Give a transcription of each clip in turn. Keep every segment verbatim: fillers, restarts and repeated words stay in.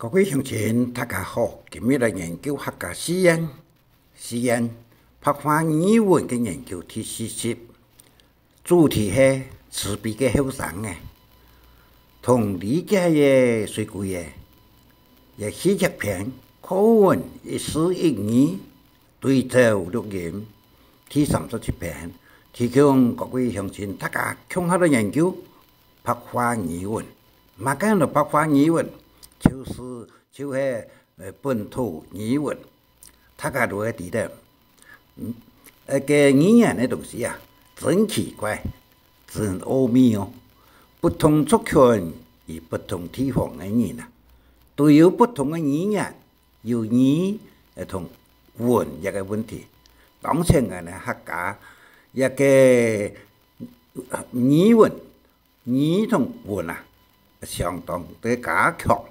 各位鄉親，大家好！今日來研究客家四縣，四縣白話語文个研究第四集，主題係慈悲个後生仔，同理解个水鬼仔，這四集篇課文一字一語，對照錄音，第三十七篇，提供各位鄉親大家共下來研究白話語文。麼个安到白話語文？就係，就係，呃，本土語文。大家都會知得，嗯，該个語言个東西啊，真奇怪，真奧妙哦。不同族群與不同地方个人啊，都有不同个語言，有語，呃，同文這个問題。當前个呢，客家這个語文，語同文啊，相當个加強，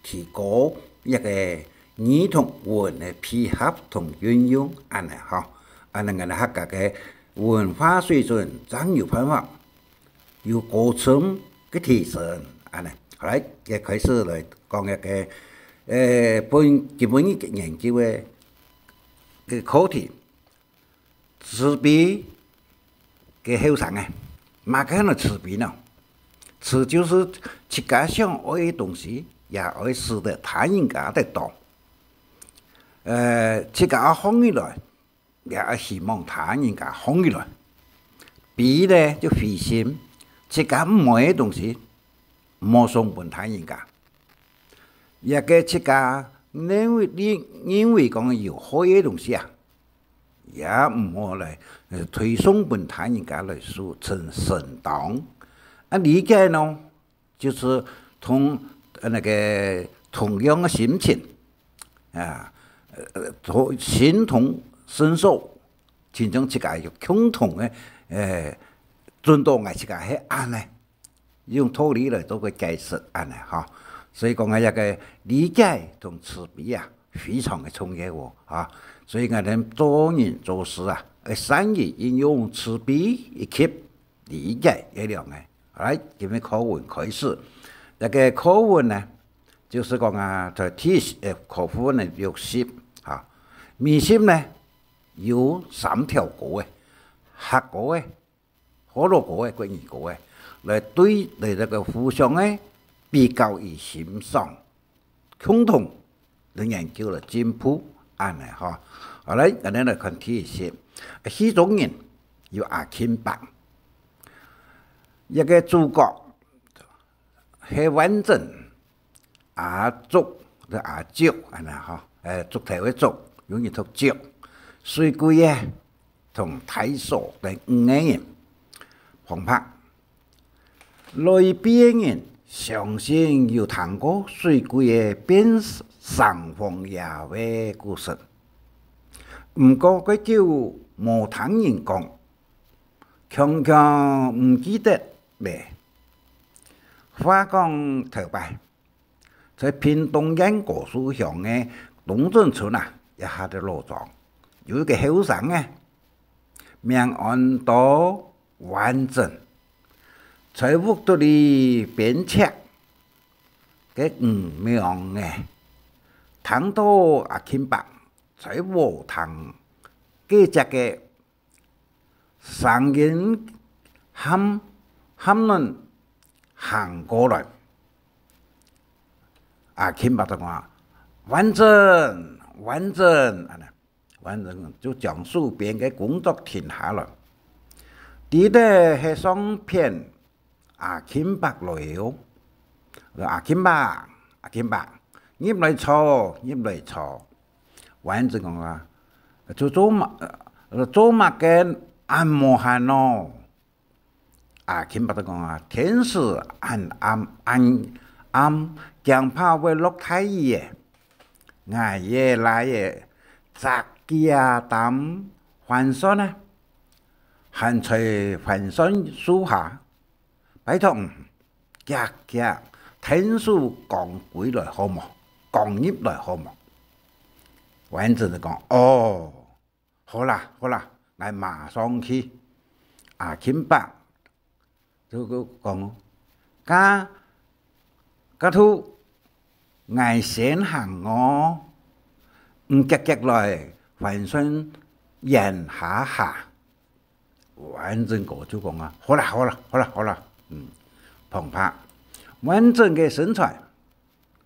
提高這个語同文个配合同運用，恁呢吼，恁呢𠊎等客家个文化水準正有辦法 有高深个提升，恁呢。好來，也開始來講一个，呃，本，今晡日个研究个，个課題，慈悲个後生仔。麼个安到慈悲呢？慈就是自家想愛个東西，也愛使得他人家得到。呃，自家學起來， 也愛希望他人家學起來。悲呢，就悲心，自家毋愛个東西，莫送分他人家。這个自家認為，認為講有害个東西啊，也毋好來，呃，推送分他人家來受承，承擔。啊，理解呢， 就係同，呃，那个同樣个心情，啊，呃，同，心同身受，親像自家有共同个，呃，準到𠊎自家係恁呢，用道理來做个解釋恁呢吼。所以講啊，這个理解同慈悲啊，非常个重要哦，啊。所以𠊎等做人做事啊，愛善於運用慈悲以及 理解這兩个。好來，今日課文開始。這个課文呢，就係講啊，在第十，呃，課文呢有十，哈。每十呢，有三條歌仔，客歌仔、河洛歌仔、國語歌仔，來對，來這个互相个比較與欣賞。 共同來研究來進步，恁呢吼。好來，𠊎等來看第一集。戲中人有阿欽伯，這个主角係萬珍，阿竹，阿竹，恁呢吼，欸，竹頭个竹，有人讀竹。水鬼仔， 同大嫂等五个人。旁白，老一輩个人相信有聽過水鬼仔變城隍爺个故事，毋過蓋久無聽人講，強強毋記得咧。話講頭擺， 在屏東縣高樹鄉个東鎮村啊，一下个老莊，有一个後生仔，名安到萬珍，在屋肚裡編織个魚網仔，聽到阿欽伯在禾埕該隻个 聲音喊，喊等行過來。阿欽伯就講：「萬珍，萬珍！」恁呢，萬珍就將手邊个工作停下來。知得係上片 阿欽伯來哦。「阿欽伯，阿欽伯，入來坐，入來坐。」萬珍講啊：「做，做麼，做麼个恁無閒哦？」阿欽伯就講啊：「天時恁暗，恁暗，驚怕會落大雨仔。𠊎个倈仔摘幾下擔番檨啊，還在番檨樹下。 拜託你，遽遽𢯭手扛歸來好無？扛入來好無？」萬珍就講：「哦，好啦，好啦，𠊎馬上去。」阿欽伯就講：「該，該就，𠊎先行哦，你遽遽來，還算冤下下。」婉珍哥就講啊：「好啦，好啦，好啦，好啦。」嗯，旁白，婉珍个身材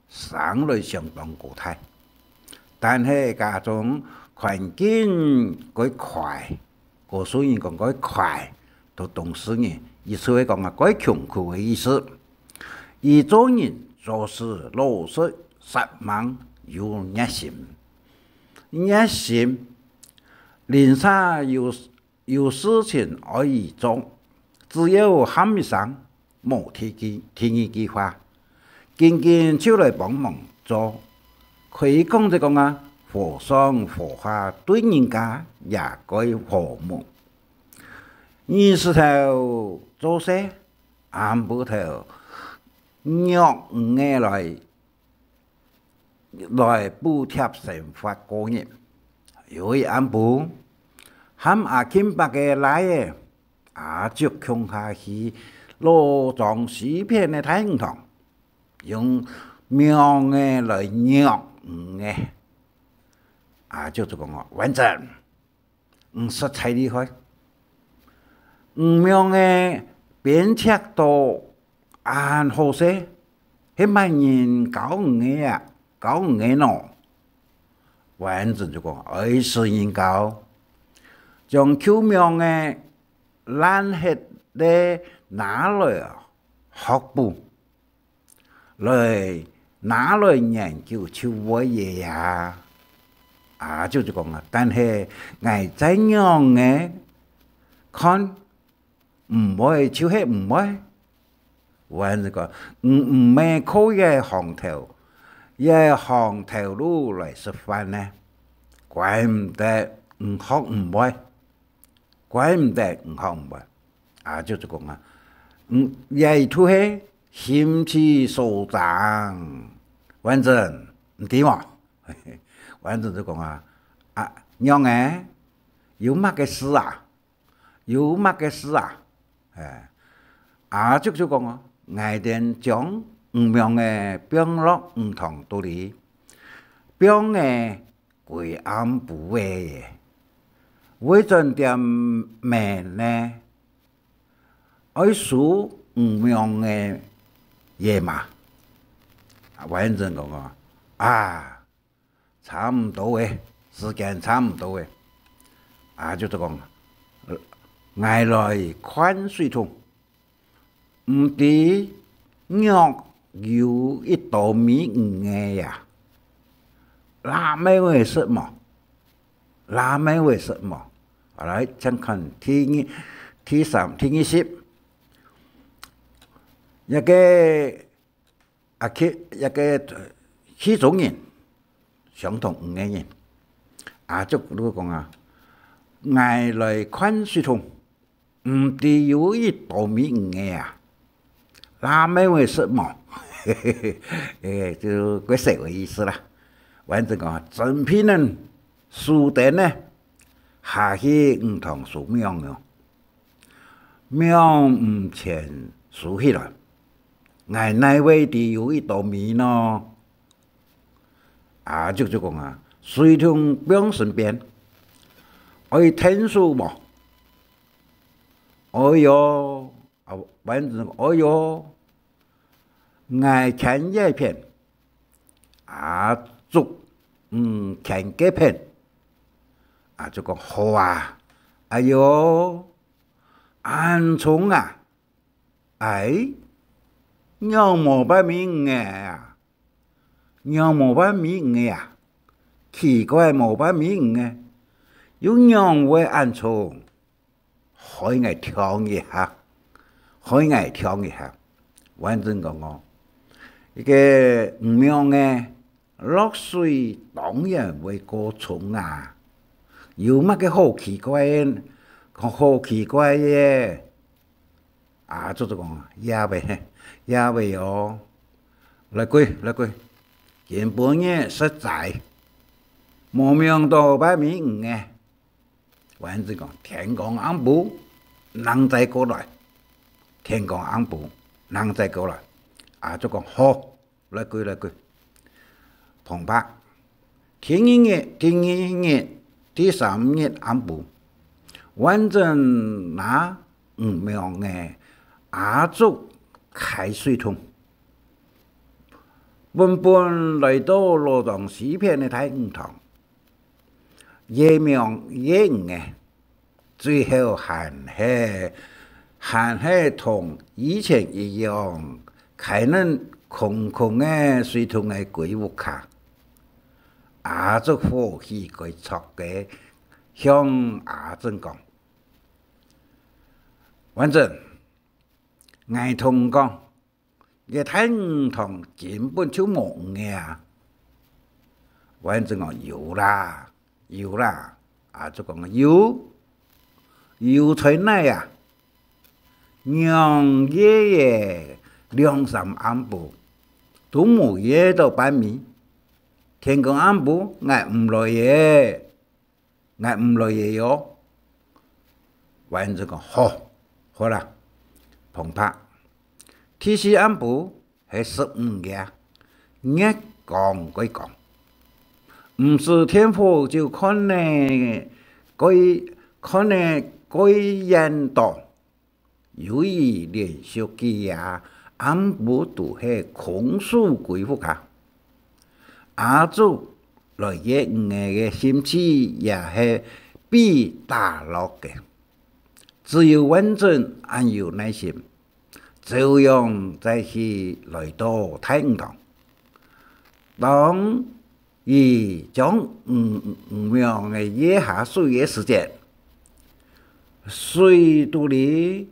生來相當高大，但係家中環境較匱， 古時人講較匱，都當時人，意思係講啊，較窮苦个意思。佢做人做事老實煞猛，有熱心。熱心，鄰舍有，有事情愛佢做，只要喊一聲， 無第二，第二句話，緊緊就來幫忙做。可以講就講啊，和尚和下對人家也較和睦。日時頭做事，暗晡頭，約魚仔來，來補貼生活過日。有一暗晡，喊阿慶伯个倈仔 阿叔共下去老莊西片个大魚塘，用網仔來約魚仔。阿叔就講哦：「婉珍，你實在厲害！你網仔編織到恁好勢，係麼人教你个啊？教你个喏？」婉珍就講：「愛係人教，將舊網仔 爛忒个拿來學補，來拿來研究就會个呀。」阿叔就講啊：「但係𠊎再仰仔看，毋會就係毋會。」婉珍講：「你毋係靠這行頭，這行頭路來食飯呢，怪毋得你學毋會。 怪毋得你學毋會。」阿叔就講啊：「嗯，這就係興趣所長。」婉珍，你知無？婉珍就講啊：「啊，仰仔？有麼个事啊？有麼个事啊？」哎，阿叔就講啊：「𠊎等將你網仔放落魚塘肚裡，放仔 歸暗晡仔，會轉點暝呢，愛收你網仔嘛？」啊，婉珍講啊：「啊，差毋多咧，時間差毋多咧。」啊，就就講：「𠊎來看水桶。」 毋知若有一兜尾魚仔啊，罅尾仔食無？罅尾仔食無？好，來，請看第二、第三、第二十。一個阿去，一個去中人，相同魚个人，阿叔就講啊：「𠊎來看水桶。」 毋知有一兜尾魚仔啊，罅尾仔食無？嘿，就較細个意思啦。反正講，準備呢，收等呢，下去魚塘收網哦。網毋曾收起來，𠊎哪會知有一兜尾呢？阿叔就講啊，水桶放身邊，愛𢯭手無？ 哎喲，啊，反正，哎喲，𠊎牽這片，阿叔，嗯，牽該片。阿叔講：「好啊。」哎喲，恁重啊！哎，仰無半尾魚仔啊？仰無半尾魚仔啊？奇怪，無半尾魚仔，又仰會恁重？ 害𠊎暢一下，害𠊎暢一下。反正講哦，一個魚網仔，落水當然會過重啊，有麼个好奇怪个？好奇怪个？阿叔就講：「也未，也未哦。來歸，來歸，今晡日食齋，無網著半尾魚仔。」 反正講，天光暗晡，人再過來。天光暗晡，人再過來。阿叔講：「好，來歸，來歸。」旁白。第二日、第二日、第三日暗晡，完整拿魚網个阿竹㧡水桶，本本來到老庄西片个大魚塘，掖網掖魚仔。 最後還係，還係同以前一樣，㧡等空空个水桶仔歸屋下。阿竹火氣蓋著个，向阿珍講：「完整，𠊎同你講， 這大魚塘根本就無魚仔啊！」完整講：「有啦，有啦。」阿竹講：「有？有在哪啊？仰夜仔兩三暗晡，都無掖到半尾。天光暗晡，𠊎毋來咧。」 「𠊎毋來咧喲。」完整講：「好，好啦。」旁白。第四暗晡係十五夜，月光蓋光，毋使電火就看得蓋，看得蓋遠到。 由於連續幾夜暗晡都係空手歸屋下，阿竹來掖魚仔个興趣也係被打落个。只有完整恁有耐心，照樣再去來到大魚塘。當 佢將魚，魚網仔掖下水个時節，水肚裡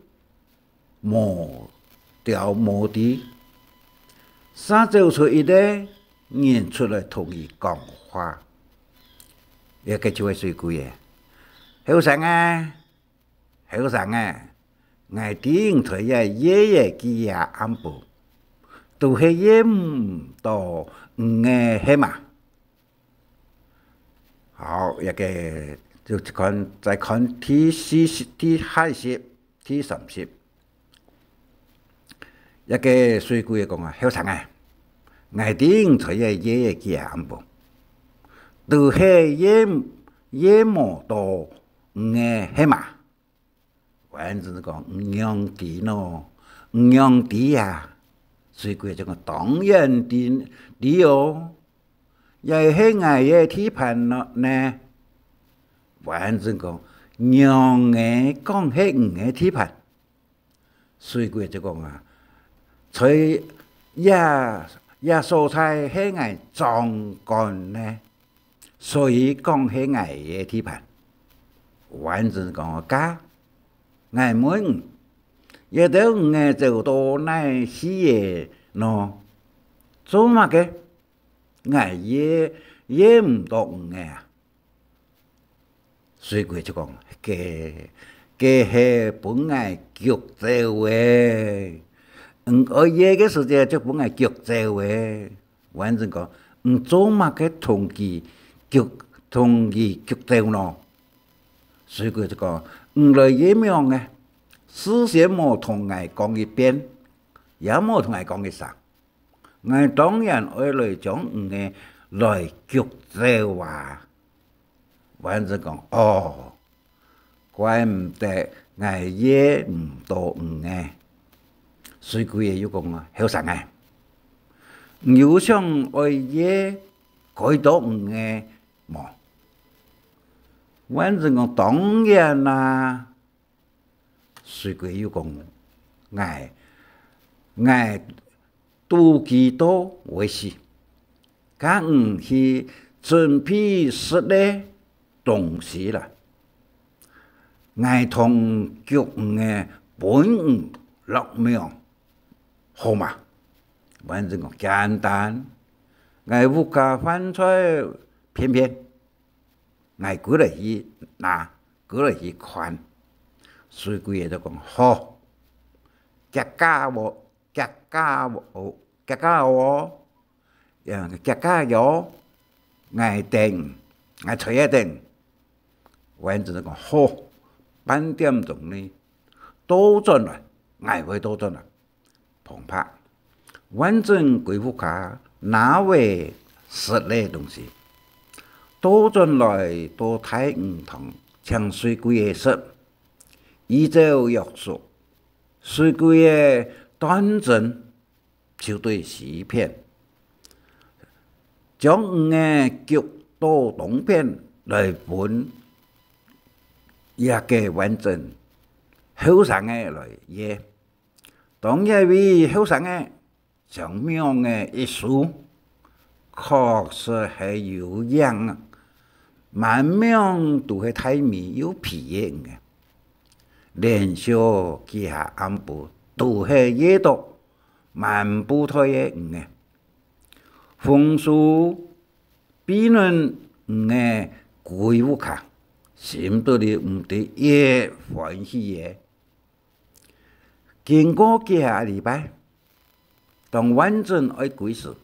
無條無知，嗄走出一個人出來同佢講話。這個就係水鬼仔：「後生仔， 後生仔，𠊎知你在這掖仔幾夜暗晡，都係掖毋到魚仔係嘛？」好，這個就看，再看第四十、第下一集、第三集。這個水鬼仔講啊：「後生仔，𠊎知你在這掖仔幾夜暗晡，都係掖，掖無到魚仔係嘛？」 完整講：「你仰知喏？你仰知啊？」水鬼就講：「當然知，知哦，這係𠊎个地盤呢。」完整講：「仰仔講係你个地盤？」水鬼就講啊：「在這，這所在係𠊎掌管呢，所以講係𠊎个地盤。」完整講：「該，𠊎問你，這兜魚仔走到哪去咧喏？做麼个𠊎掖，掖毋到魚仔啊？」水鬼就講：「該，該係分𠊎逐走咧。你愛掖个時節就分𠊎逐走咧。」完整講：「你做麼个同佢逐，同佢逐走喏？」水鬼就講：「你來掖網仔，事先無同𠊎講一遍，也無同𠊎講一聲。 𠊎當然愛來將魚仔來逐走啊！」完整講：「哦，怪毋得𠊎掖毋到魚仔。」水鬼仔又講：「後生仔，你有想愛掖幾多魚仔無？」完整講：「當然啦！」 水鬼又講：「𠊎，𠊎肚飢到會死，該你去準備食个東西來，𠊎同逐魚仔分你落網，好嗎？」完整講：「簡單，𠊎屋下飯菜便便， 𠊎歸來去拿，歸來去看。」水鬼仔就講：「好，遽遽哦，遽遽哦，遽遽哦，遽遽喲，𠊎等，𠊎在這等。」完整就講：「好，半點鐘內倒轉來，𠊎會倒轉來。」 旁白。完整歸屋下，拿垤食个東西，倒轉來到大魚塘，請水鬼仔食。依照約束，水鬼仔斷真就對西片，將魚仔逐到東片來分這个完整後生仔來掖。當這位後生仔將網仔一收，確實係有影啊，滿網都係大尾又肥个魚仔。連續幾下暗晡都係掖著滿布袋个魚仔。豐收，比論魚仔歸屋下，心肚裡毋知一歡喜仔。經過幾下禮拜，當完整愛歸時，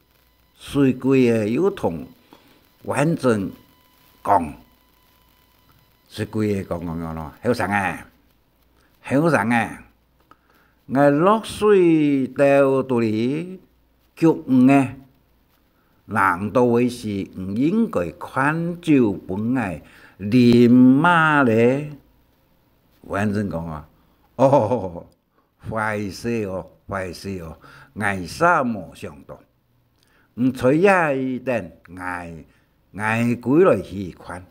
水鬼仔又同完整講，水鬼仔講講講咯：「後生仔，後生仔，𠊎落水竇肚裡逐魚仔，冷著个時，你應該擐酒分𠊎啉嘛咧。」完整講啊：「哦，壞勢哦，壞勢哦，𠊎煞無想著。你在這裡等，𠊎，𠊎歸來去擐。」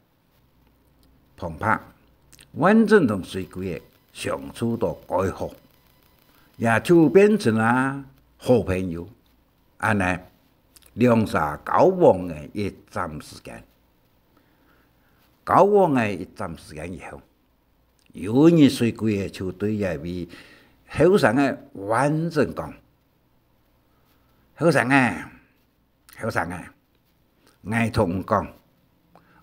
旁白，完整同水鬼仔相處到蓋好，也就變成啊好朋友。恁呢，兩儕交往了一站時間。交往了一站時間以後，有一日水鬼仔就對這位後生个完整講：「後生仔，後生仔，𠊎同你講，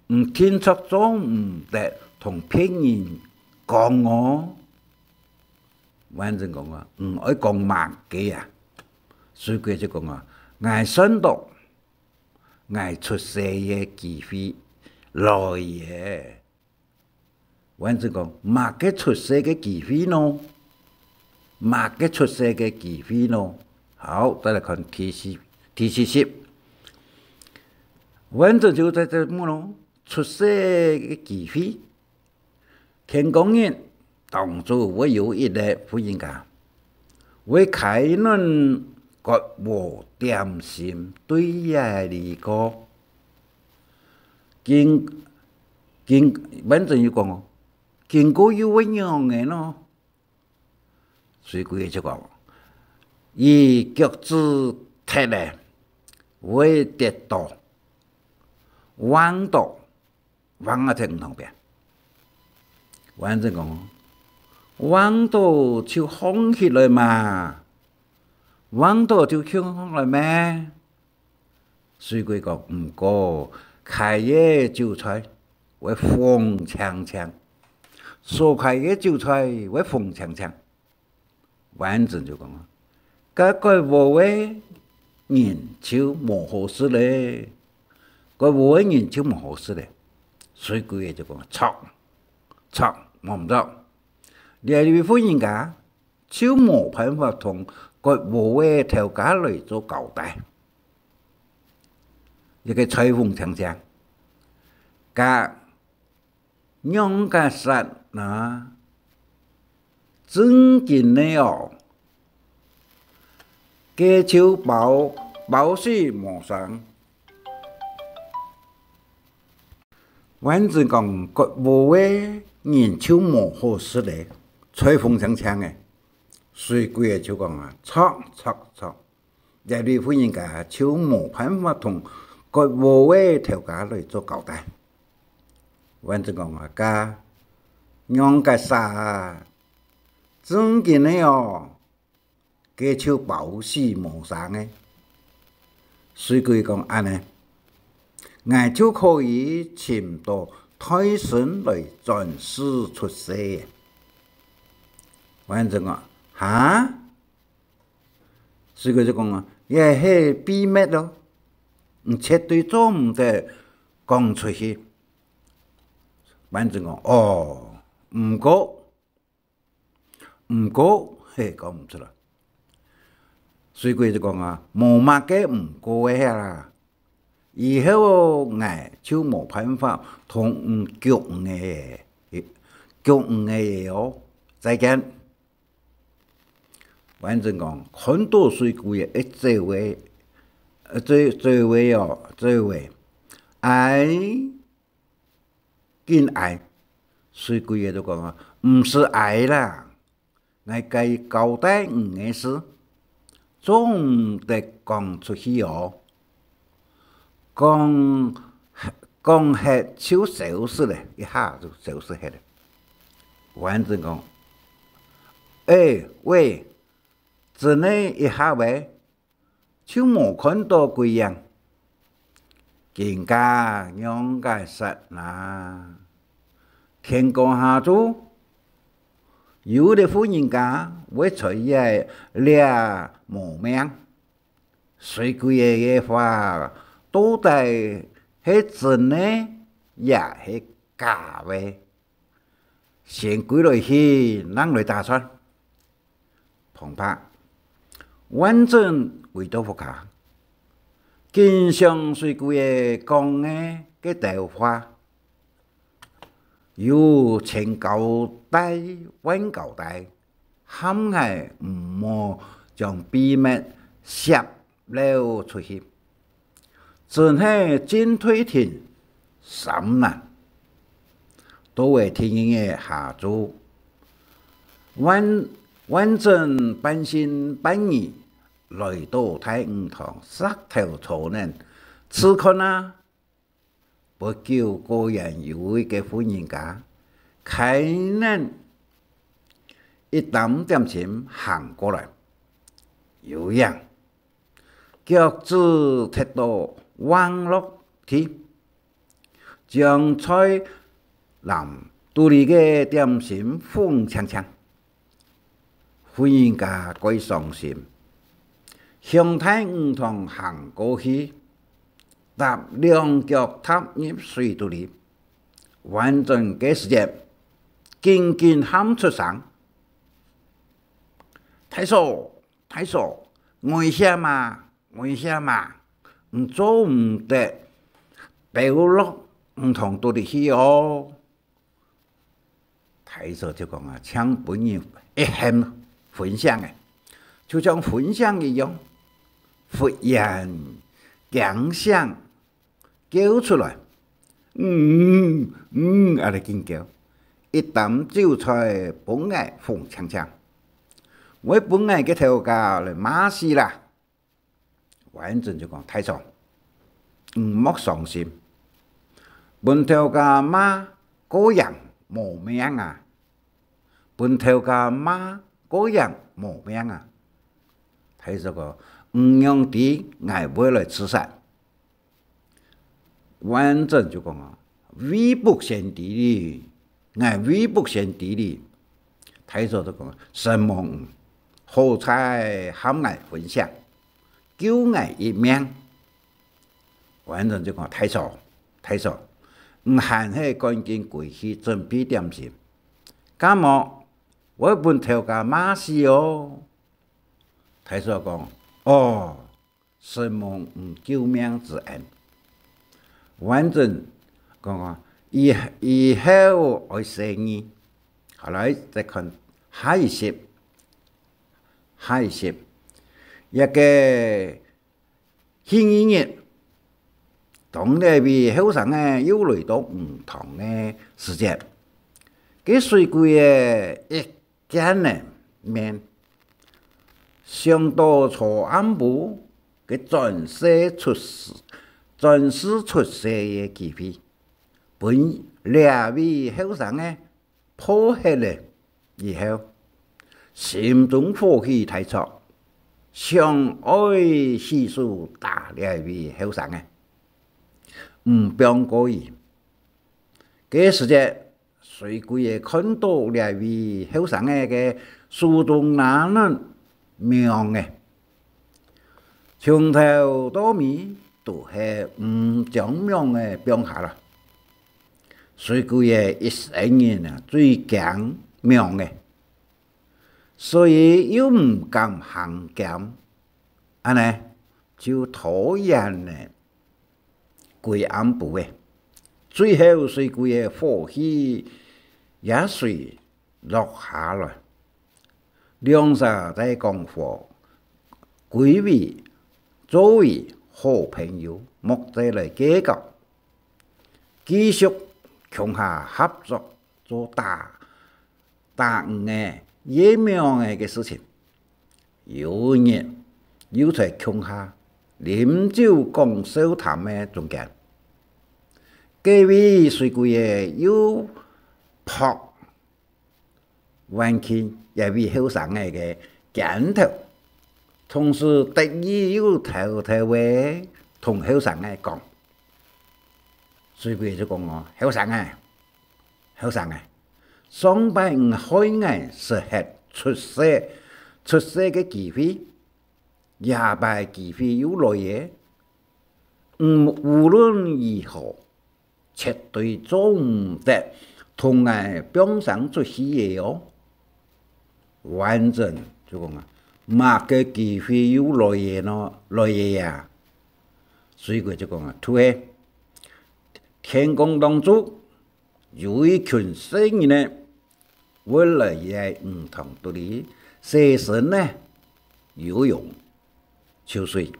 你定著做毋得同別人講哦。」完整講啊：「你愛講麼个啊？」水鬼就講啊：「𠊎算著，𠊎出世个機會來咧。」完整講：「麼个出世个機會呢？麼个出世个機會呢？」好，再來看第四，第四集。完整就在這問咯：「出世个機會？」天光日，當晝會有一個婦人家，會㧡輪割禾點心對這裡過。經，經，完整又講哦：「經過又會仰仔呢？」水鬼仔就講：「佢腳趾踢咧，會跌倒，橫倒，橫啊在魚塘邊。」完整講：「橫倒就䟘起來嘛，橫倒就䟘起來咩？」水鬼講：「毋過，㧡个酒菜會紅淨淨，所㧡个酒菜會紅淨淨。」完整就講啊：「該割禾个人就無好勢咧，割禾个人就無好勢咧。」水鬼仔就講：「著，著，無毋著。這位婦人家 就無辦法同割禾个頭家來做交代。」這个菜紅淨淨，該仰結煞啊？正經个哦，該就包，包死無生。 完整講：「割禾个人就無好勢咧，菜紅淨淨个。」水鬼仔就講啊：「著，著，著。」這位婦人家就無辦法同割禾个頭家來做交代。完整講啊：「該仰結煞啊？正經个哦， 該就包死無生个。」水鬼講：「恁呢，𠊎就可以尋到代身來轉世出世。」完整講：「哈？」水鬼就講啊：「這係秘密咯，你絕對做毋得講出去。」完整講：「哦，毋過， 毋過，嘿，講毋出來。」水鬼就講啊：「無麼个毋過个啦，以後𠊎就無辦法同你逐你个，逐你个哦。再見。」婉貞講，看到水鬼仔一走个，呃，走，走个哦，走个，哀，緊哀。水鬼仔就講啊：「毋使哀啦， 𠊎該交代你个事，做毋得講出去哦。」講，講忒就消失了，一下就消失忒了。婉貞講：「欸，喂，真个一下喂， 就無看到鬼影。」「今下仰結煞哪？天光下晝，有兜婦人家會在這掠無命。」水鬼仔个話，到底係真个也係假个？ 先歸來去，正來打算。旁白，婉貞回到屋下，緊想水鬼仔講个該兜話，有千交代萬交代，喊𠊎毋好將秘密洩 漏出去，真係進退定三難。到了第二日下晝，婉，婉貞半信半疑來到大魚塘石頭槽頂試看啊。 不久，果然有一個婦人家，㧡等一擔點心行過來，有影，腳趾踢到橫落地，將在籃肚裡个點心㧾淨淨。 婦人家蓋傷心，向大魚塘行過去，踏兩腳踏入水肚裡。婉貞該時節，緊緊喊出聲：「大嫂，大嫂，危險啊，危險啊！你做毋得丟落魚塘肚裡去哦！」 大嫂就講啊，像分人一喊分醒个，就像分醒一樣，忽然驚醒，叫出來：「嗯，嗯，嗯！」啊，來緊叫，一擔酒菜分𠊎㧾淨淨，會分𠊎个頭家來罵死啦！ 婉貞就講：「大嫂，你莫傷心，分頭家罵過贏無命啊！分頭家罵過贏無命啊！」大嫂講：「你仰知𠊎會來自殺？」 婉貞就講啊：「未卜先知哩，𠊎未卜先知哩。」大嫂就講：「承蒙你，好彩喊𠊎分醒，救𠊎一命。」婉貞就講：「大嫂，大嫂，你還係趕緊歸去準備點心，敢無會分頭家罵死哦！」大嫂講：「哦， 承蒙你救命之恩。」婉貞講啊：「以，以後愛細義。」好，來，再看下一集。下一集，這個第二日，當這位後生仔又來到魚塘个時節，該水鬼仔一 見了面，想到昨暗晡个轉世出世，轉世出世个機會，分這位後生仔破忒了以後，心中火氣大著，想愛起手打這位後生仔，毋放過佢。 該時節，水鬼仔看到這位後生仔个手中拿等網仔，從頭到尾都係毋將網仔放下來。水鬼仔一生人啊，最驚網仔，所以又毋敢行兼，恁呢就拖延了歸暗晡仔，最後水鬼个火氣也隨落下來。兩儕在講話，歸為做為好朋友，莫再來計較，繼續共下合作做打，打魚仔、掖網仔个事情。有一日，又在共下啉酒講笑談个中間，該位水鬼仔又撲 挽起這位後生仔个肩頭，同時得意又偷偷仔同後生仔講。水鬼就講哦：「後生仔，後生仔，上擺你害𠊎失忒出世，出世个機會，這擺機會又來咧，你無論如何， 絕對做毋得同𠊎放聲出去个哦。」婉珍就講啊：「麼个機會又來咧呢？來咧啊？」水鬼就講啊：「就係天公當中有一群細人仔，會來這魚塘肚裡洗身仔、游泳、泅水。」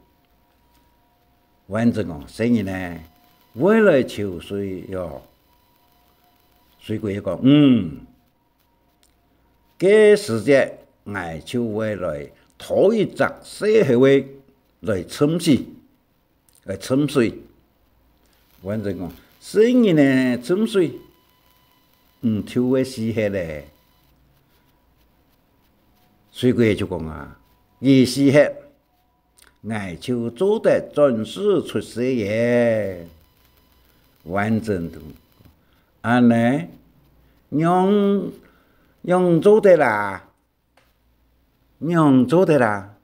婉珍講：「細人仔會來泅水喲。」水鬼講：「嗯，該時節𠊎就會來拖一隻細猴仔來浸水，來浸水。」婉珍講：「細人仔浸水，毋就會死忒咧？」水鬼就講啊：「佢死忒， 𠊎就做得轉世出世咧。」婉珍就：「恁呢，仰，仰做得啊？仰做得啊？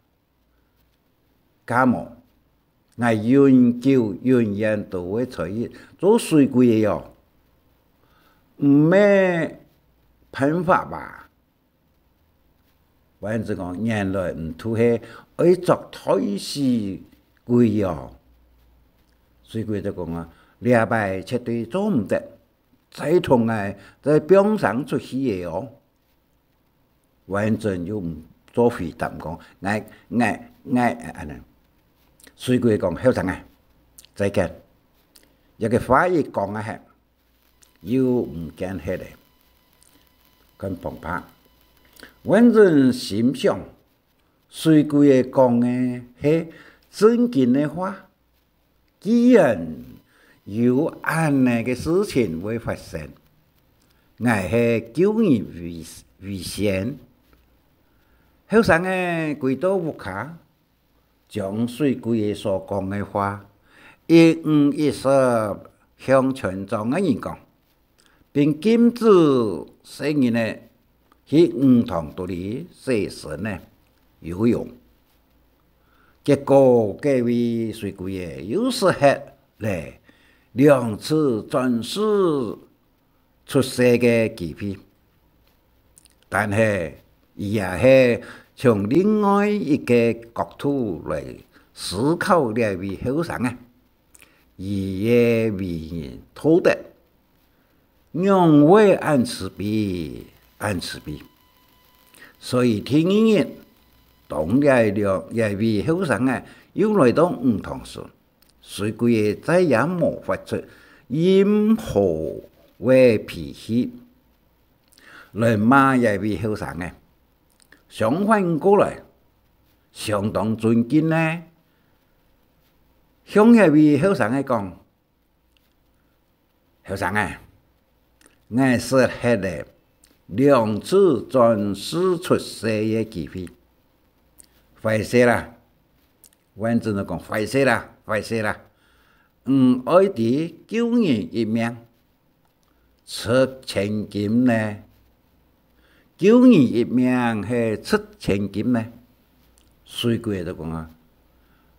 該無，𠊎永久永遠都會在做水鬼仔喲，毋係辦法吧？」 丸子講：「原來你就係愛作替死鬼哦！」水鬼就講啊：「這擺絕對做毋得，再同𠊎再放生出去个哦！」丸子又毋做回答，講：「𠊎，𠊎，𠊎……」恁呢。水鬼講：「後生啊，再見！」這个話一講啊，係 又毋見忒咧。看旁白，丸子心想：水鬼仔講个係正經个話，既然有恁呢个事情會發生，𠊎係救人為，為先。後生仔歸到屋下， 將水鬼仔所講个話，一五一十向全莊个人講，並禁止細人仔去魚塘肚裡洗身仔、游泳。結果，該位水鬼仔又食忒了兩次轉世 出世个機會。但係，佢也係從另外一个角度來思考這位後生仔，佢个為人道德，仰會恁慈悲，恁慈悲。所以第二日，當這兩，這位後生仔又來到魚塘時， 水鬼仔再也無發出任何个脾氣來罵這位後生仔，相反過來，相當尊敬呢，向這位後生仔講：「後生仔，𠊎食忒了兩次轉世出世个機會。」「壞勢啦！」丸子就講：「壞勢啦，壞勢啦！你愛知救人一命，值千金呢！救人一命係值千金呢！」水鬼就講啊：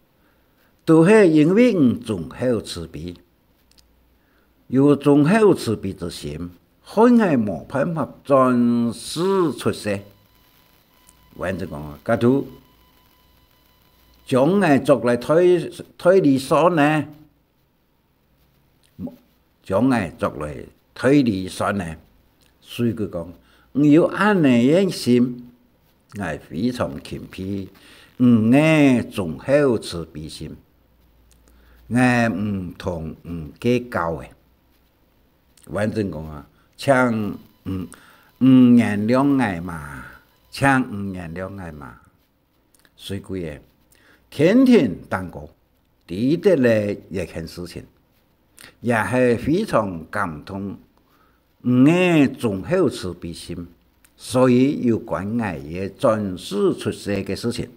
「都係因為你忠厚慈悲， 有忠厚慈悲之心，害𠊎無辦法轉世出世。」丸子講：「該就將𠊎捉來代，代你算呢！」將𠊎捉來代理算呢。」水鬼講：「你有恁呢个心，𠊎非常欽佩你个忠厚慈悲心，𠊎毋同你計較欸。」萬正講啊：「請你，你原諒𠊎嘛，請你原諒𠊎嘛。」水鬼仔，天庭頂高知得了這件事情，也係非常感動你个忠厚慈悲心，所以有關𠊎个轉世出世个事情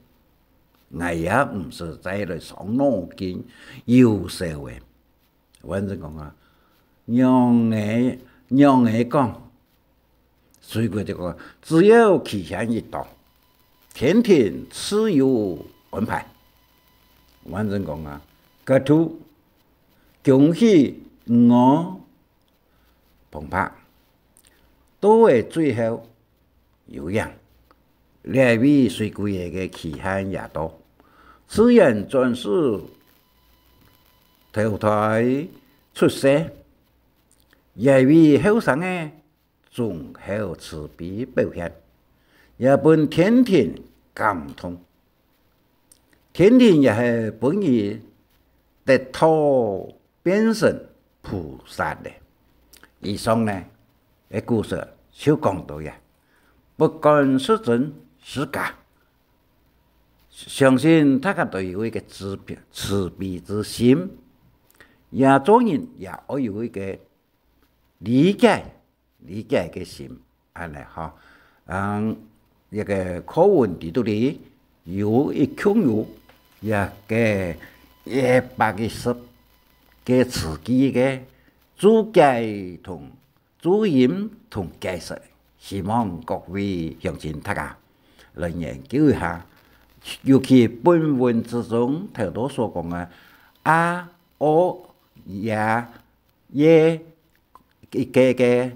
，𠊎也毋使再來傷腦筋憂愁欸。」萬正講啊：「仰仔，仰仔講？」水鬼就講：「只要期限一到，天庭自有安排。」萬正講啊：「該就恭喜你哦！」旁白到了最後，有影，這位水鬼仔个期限也到，自然轉世投胎出世。這位後生仔忠厚慈悲表現，也分天庭感動。天庭也係分佢得道變成菩薩了。以上呢，个故事就講到這，不管是真是假，相信大家都有一個慈悲，慈悲之心，也做人也愛有一個理解，理解个心，恁呢吼。嗯，這個課文裡肚裡有一共有這個一百一十個詞句个註解同註音同解釋，希望各位鄉親大家來研究一下。尤其本文之中頭到所講个a、o、ia、 耶，一個個，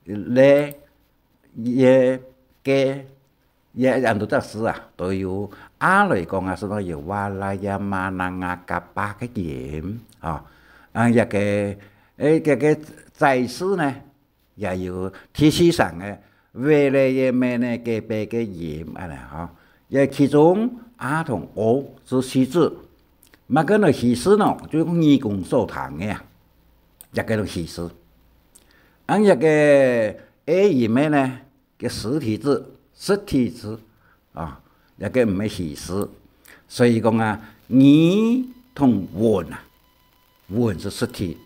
咧，耶，个，耶，恁多隻字啊，都有。啊來講啊，係講有哇啦呀、嘛啦啊、嘎巴个音，吼。啊，這個，誒，這個在字呢，也有第四聲个，喂咧耶咩呢，个別个音，恁呢，吼。也其中啊同哦係虛字，麼个呢虛字呢？就係耳公所聽个啊。 這個係虛字。恁這個A音个呢，个實體字，實體字啊，這個毋係虛字。所以講啊，語同文啊，文係實體，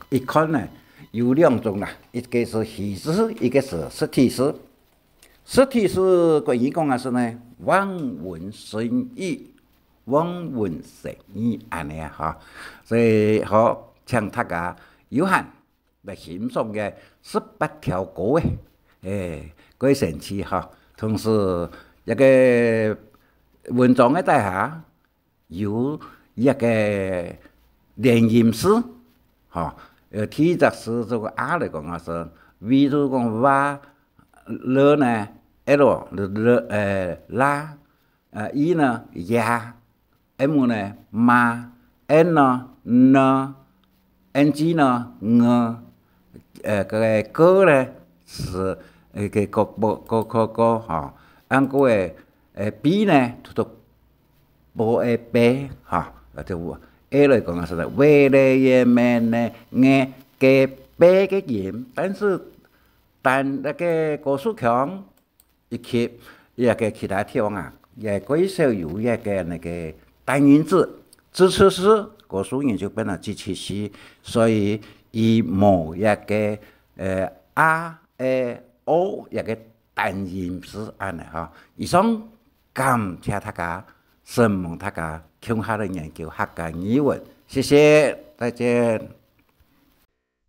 一看呢，有兩種啦，一個係虛字，一個係實體字。 實體字國語講啊係呢，望文生義，望文生義恁呢啊，吼。所以好，請大家有閒來欣賞个十八條歌誒，誒，蓋神奇吼。同時，這個文章个底下， 有一個連音字，吼，呃，第一隻字這個a來講啊係，v就講va，l呢，l，l，呃，la，呃，i呢，ia，m呢，ma，n呢，n， N G呢，ng，呃，个个呢係，呃，个个个个个个吼，恁个个，呃，B呢，讀讀b个b吼，啊，就A來講啊係，喂咧耶咩呢，个个b个音，但是但那個高樹腔 以及這個其他地方啊，也蓋少有這個那個單音字，支持是高樹人就變成支持是，所以佢無這個，呃，a、e、o這個單音字恁呢吼。以上，感謝大家，承蒙大家共下來研究客家語文，謝謝，再見。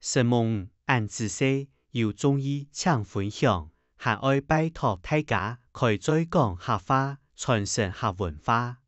承蒙恁仔細，有中意請分享，還愛拜託大家開嘴講客話，傳承客文化。